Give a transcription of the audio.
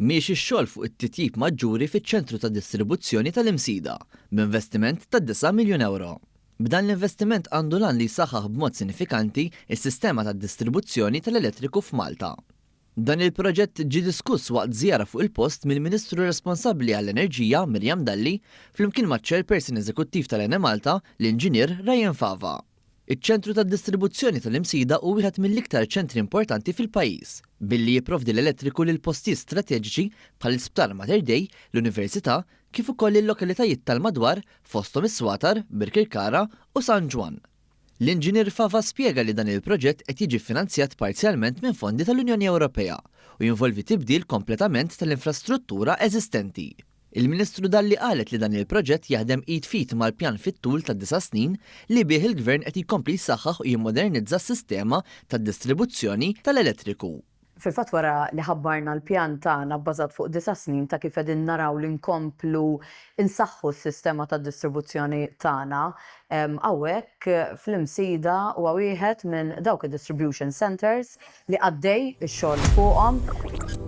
Miexi x-xogħol fuq it-titjib maġġuri fiċ-ċentru ta' distribuzzjoni tal-Imsida, b'investiment ta' disa' miljun ewro. B'dan l-investiment għandu l-għan li jsaħħaħ b'mod sinifikanti s-sistema tad-distribuzzjoni tal-elettriku f'Malta. Dan il-proġett ġie diskuss waqt żjara fuq il-post mill-Ministru responsabbli għall-Enerġija Miriam Dalli flimkien maċ-Chairperson Eżekuttiv tal-Enemalta, l-Inġinier Ryan Fava. Iċ-ċentru tad-distribuzzjoni tal-Imsida hu wieħed mill-iktar ċentri importanti fil-pajjiż, billi jipprovdi l-elettriku lil postijiet strateġiċi bħall-Isptar Mater Dei, l Università, kif ukoll lil lokalitajiet tal-madwar fosthom is-Swatar, Birkirkara u San Ġwann. L-Inġinier Fava spjega li dan il-proġett qed jiġi ffinanzjat parzjalment minn fondi tal-Unjoni Ewropea u jinvolvi tibdil kompletament tal-infrastruttura eżistenti. Il-Ministru Dalli qalet li dan il-proġett jaħdem id f'id mal-pjan fit-tul ta' disa' snin li bih il-Gvern qed jkompli jsaħħaħ u jimmodernizza s-sistema tad-distribuzzjoni tal-elettriku. Fil-fatt wara li ħabbarna l-pjan tagħna bbażat fuq disa' snin ta' kif qegħdin naraw li nkomplu nsaħħu s-sistema tad-distribuzzjoni tagħna, hawnhekk fl-Imsida huwa wieħed minn dawk id-distribution centres li għaddej ix-xogħol fuqhom.